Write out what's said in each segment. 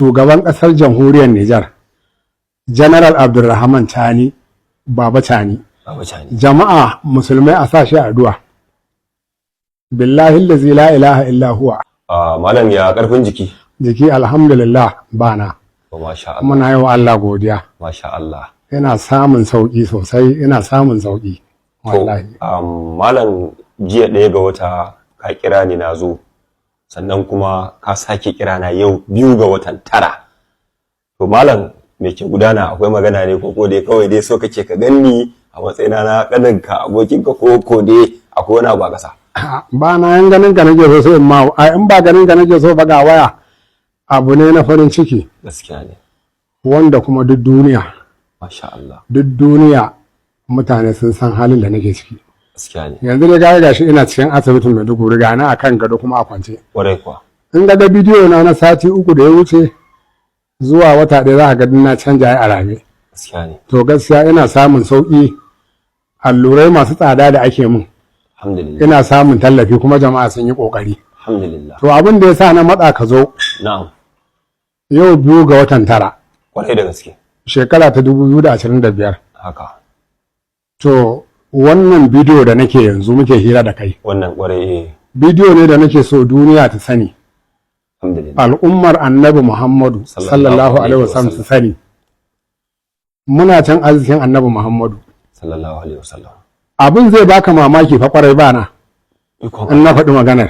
Shugaban ƙasar Jamhuriyar Nijar, General Abdulrahman Chani, Baba Chani. Baba Chani. Jama'a musulmai, a sa shi addu'a. Billahi allazi la ilaha illa huwa. Ah, malam, ya karfin jiki? Jiki alhamdulillah bana. Oh, masha Allah. Muna yi wa Allah godiya. Masha Allah. Ina samun sauki sosai, ina samun sauki. To, Wallahi. Malam, jiya 1 ga wata ka kira ni na zo, sannan kuma ka sake kira na yau 2 ga watan tara. To malam, me ke gudana? Akwai magana ne ko dai kawai dai so kake ka ganni a matsayina na kaninka, abokinka, ko dai akwai wani abu a ƙasa? Ba na yan ganin ka nake so sai in ma ai in ba ganin ka nake so ba, ga waya, abu ne na farin ciki. Gaskiya ne. Wanda kuma duk duniya Masha Allah. duk duniya mutane sun san halin da nake ciki. Gaskiya ne. Yanzu dai ga gashi ina cikin asibitin Maiduguri, ga na akan gado kuma a kwance. Kwarai kuwa. In ga bidiyo na na sati 3 da ya wuce zuwa wata 1, za ka ga na canja ya a rame. Gaskiya ne. To gaskiya ina samun sauki, allurai masu tsada da ake mun Alhamdulillah. ina samun tallafi, kuma jama'a sun yi kokari. Alhamdulillah. To abin da ya sa na matsa ka zo yau 2 ga watan tara, Kwarai da gaske. shekara ta 2025. Haka. To wannan bidiyo da nake yanzu muke hira da kai, Wannan kwarai eh. bidiyo ne da nake so duniya ta sani, Alhamdulillah. al'ummar Annabi Muhammadu sallallahu alaihi wasallam su sani muna can arzikin Annabi Muhammadu. Sallallahu alaihi wasallam. Abin zai baka mamaki fa kwarai bana Ikon in na faɗi maganar.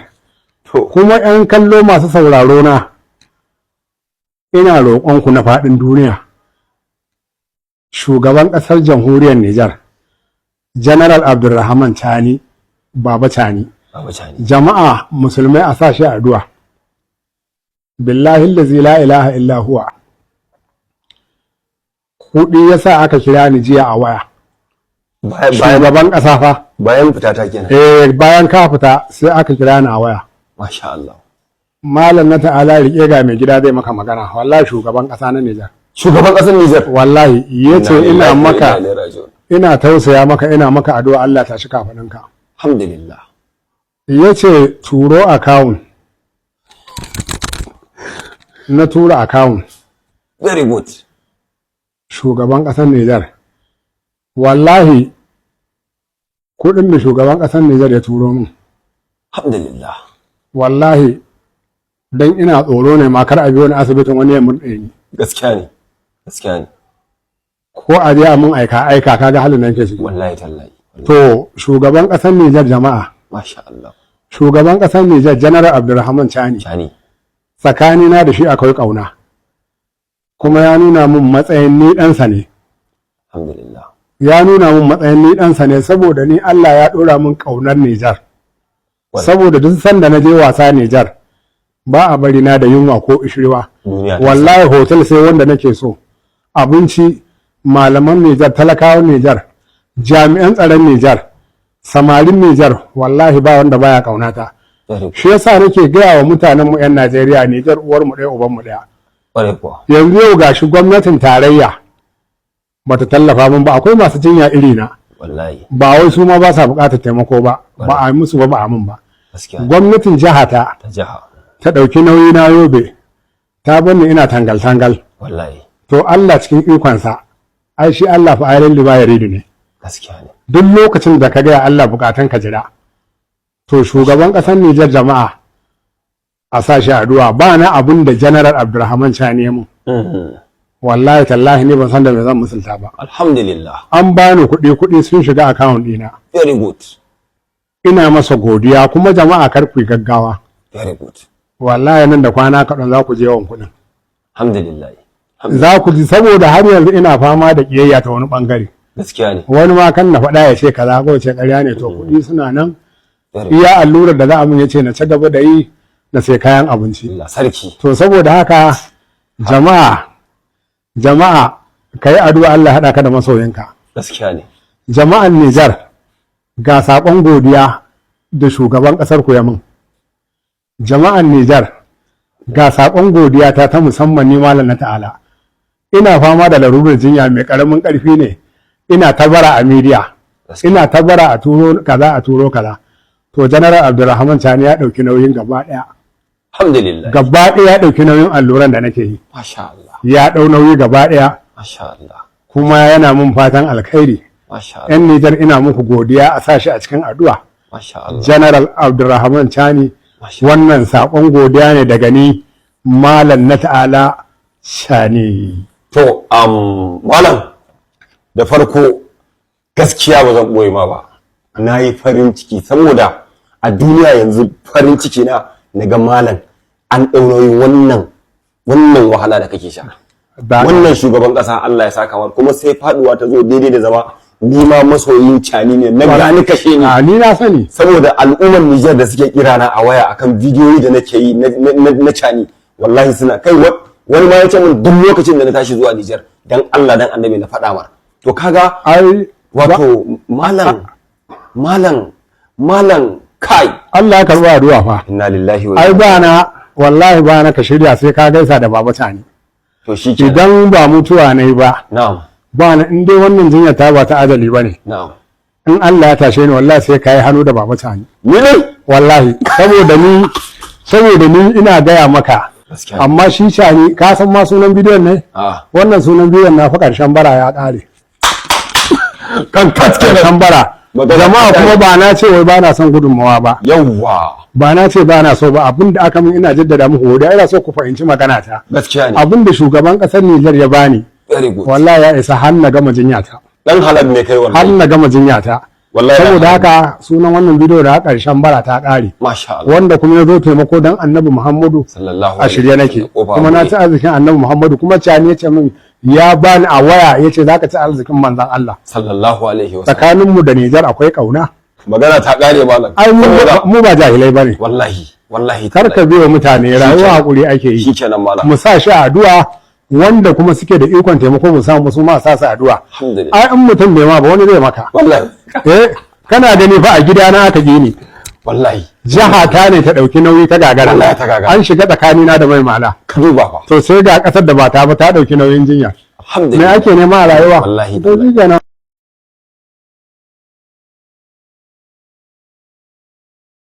To Kuma 'yan kallo masu sauraro na, ina roƙonku na faɗin duniya, shugaban ƙasar Jamhuriyar Nijar, General Abdulrahman Chani, Baba Chani. Baba Chani. Jama'a musulmai, a sa shi addu'a. Billahi allazi la ilaha illa huwa, kuɗi yasa aka kira ni jiya a waya. Bayan Shugaban ƙasa fa. Bayan fita ta kenan. Eh, bayan ka fita sai aka kira ni a waya. Masha Allah. "Malam na ta'ala, rike, ga mai gida zai maka magana." Wallahi shugaban ƙasa na Nijar. Shugaban ƙasar Nijar. Wallahi yace ina maka Inna lillahi wa inna ilaihi raji'un. ina tausaya maka, ina maka addu'a, Allah ta shi kafaɗinka. Alhamdulillah. Yace turo account, na tura account. Very good. Shugaban ƙasar Nijar, wallahi kuɗin da shugaban ƙasar Nijar ya turo min, Alhamdulillah. wallahi dan ina tsoro ne ma kar a biyo ni asibitin wani ya murɗe ni. Gaskiya ne. Gaskiya ne. Ko a je a mun aika aika, kaga halin nan ke ciki. Wallahi tallahi. To shugaban ƙasar Nijar, jama'a, Masha Allah. shugaban ƙasar Nijar, General Abdulrahman Chani, Chani. tsakanina da shi akwai ƙauna, kuma ya nuna min matsayin ni ɗansa ne. Alhamdulillah. Ya nuna min matsayin ni ɗansa ne, saboda ni Allah ya ɗora min ƙaunar Nijar, saboda duk sanda na je wasa Nijar ba a bari na da yunwa ko ishirwa. Duniya ta Wallahi hotel sai wanda nake so, abinci, malaman Nijar, talakawan Nijar, jami'an tsaron Nijar, samarin Nijar, wallahi ba wanda baya ƙaunata. Very good. Shi yasa nake gaya wa mutanen mu 'yan Najeriya, Nijar uwar mu ɗaya, uban mu ɗaya. Kwarai kuwa. Yanzu yau gashi gwamnatin tarayya bata tallafa min ba, akwai masu jinya iri na. Wallahi. Ba wai su ma ba sa buƙatar taimako ba, ba a yi musu ba, ba a min ba. Gaskiya ne. Gwamnatin jiha ta Ta jiha. ta ɗauki nauyi na Yobe, ta bar ni ina tangal tangal. Wallahi. To Allah cikin ikonsa, ai shi Allah fa ayyul lima yuridu ne. Gaskiya ne. Duk lokacin da ka gaya Allah bukatun ka, jira. To shugaban ƙasar Nijar, jama'a a sa shi addu'a, ba na abun da General Abdulrahman Chani ya mun. Wallahi tallahi ni ban san da me zan musulta ba. Alhamdulillah. An bani kuɗi, kuɗi sun shiga account ɗina. Very good. Ina masa godiya, kuma jama'a kar ku yi gaggawa. Very good. Wallahi nan da kwana kaɗan za ku je yawan kuɗin. Alhamdulillah. Za ku ji, saboda har yanzu ina fama da ƙiyayya ta wani ɓangare. Gaskiya ne. Wani ma kan na faɗa ya ce kaza ko ya ce ƙarya ne. To kuɗi suna nan. Very Iya allurar da za a mun, ya ce na ci gaba da yi, na sai kayan abinci. Allah sarki. To saboda haka jama'a, jama'a, ka yi addu'a Allah haɗa ka da masoyinka. Gaskiya ne. Jama'an Nijar, ga saƙon godiya da shugaban ƙasar ku ya min. Jama'an Nijar, ga saƙon godiya ta ta musamman, ni malam na ta'ala. Ina fama da larurar jinya, mai ƙaramin ƙarfi ne, ina ta bara a media, ina ta bara a turo kaza, a turo kaza. To General Abdulrahman Chani ya ɗauki nauyin gaba ɗaya. Alhamdulillah. Gaba ɗaya ya ɗauki nauyin alluran da nake yi. Masha Allah. Ya ɗau nauyi gaba ɗaya. Masha Allah. Kuma yana mun fatan alkhairi. Masha Allah. 'Yan Nijar, ina muku godiya, a sa shi a cikin addu'a. Masha Allah. General Abdulrahman Chani, Masha wannan saƙon godiya ne daga ni, Malam na Ta'ala Chani. To, malam, da farko gaskiya ba zan ɓoye ma ba. Na yi farin ciki saboda a duniya yanzu farin ciki na na ga malam an ɗau nauyin wannan wahala da kake sha. Wannan shugaban ƙasa, Allah ya saka mar, kuma sai faduwa ta zo daidai da zama, ni ma masoyin Cani ne, na gani kashe ni. A, ni na sani. Saboda al'ummar Nijar da suke kira na a waya akan bidiyoyi da nake yi na Cani, wallahi suna kai wani ma ya ce min duk lokacin da na tashi zuwa Nijar, dan Allah dan Annabi na faɗa mar. To kaga Ai wato malam, malam, malam, kai. Allah ya karɓi addu'a fa. Inna lillahi wa Ai ba na, wallahi ba na, ka shirya sai ka gaisa da Baba Tani. To shikenan. Idan ba mutuwa ne ba, ba na, in dai wannan jinya ta ba ta ajali ba ne, in Allah ya tashe ni, wallahi sai ka yi hannu da Baba Tani. Ni ne? Wallahi, saboda ni ina gaya maka. Gaskiya. Amma shi Cani, ka san ma sunan bidiyon ne? A. Wannan sunan bidiyon na fa "Karshen bara ya kare". Kan Karshen bara. Magana Jama'a, ta kuma ba na ce wai ba na son gudunmawa ba. Ba na ce ba na so ba. Abin da aka min, ina jaddada muku godiya, ina so ku fahimci magana ta. Gaskiya ne. Abin da shugaban kasar Nijar ya bani, Very good. wallahi ya isa har na gama jinya ta. Dan halal ne kai Har wallahi. na gama jinya ta. Wallahi Saboda dan haka sunan wannan bidiyo da "Karshen bara ta kare". Masha Allah. Wanda kuma ya zo taimako, dan Annabi Muhammadu, Sallallahu a shirye alaihi nake. wasallam. Kofa Kuma na buɗe. ci arzikin Annabi Muhammadu. Kuma Cani ya ce min, ya bani a waya, ya ce zaka ci arzikin manzon Allah. Sallallahu alaihi wasallam. Tsakaninmu da Nijar akwai kauna. Magana ta kare, malam. Ai mu Saboda- mu ba jahilai bane. Wallahi, wallahi. Kar ka biyo mutane, rayuwa hakuri ake yi. Shikenan, malam. Mu sa shi a addu'a, wanda kuma suke da ikon taimako mu samu su ma sa su addu'a. Alhamdulillah. Ai in mutum bai ma ba, wani zai maka. Wallahi. Eh, kana gani fa, a gidana aka gini. Wallahi. Jiha ta ne ta ɗauki nauyi ta gagara. Wallahi ta gagara. An shiga tsakanina da mai mala. Ka duba fa. To sai ga ƙasar da ba ta ba ta ɗauki nauyin jinya. Me Alhamdulillah. ake nema a rayuwa? Wallahi To shikenan.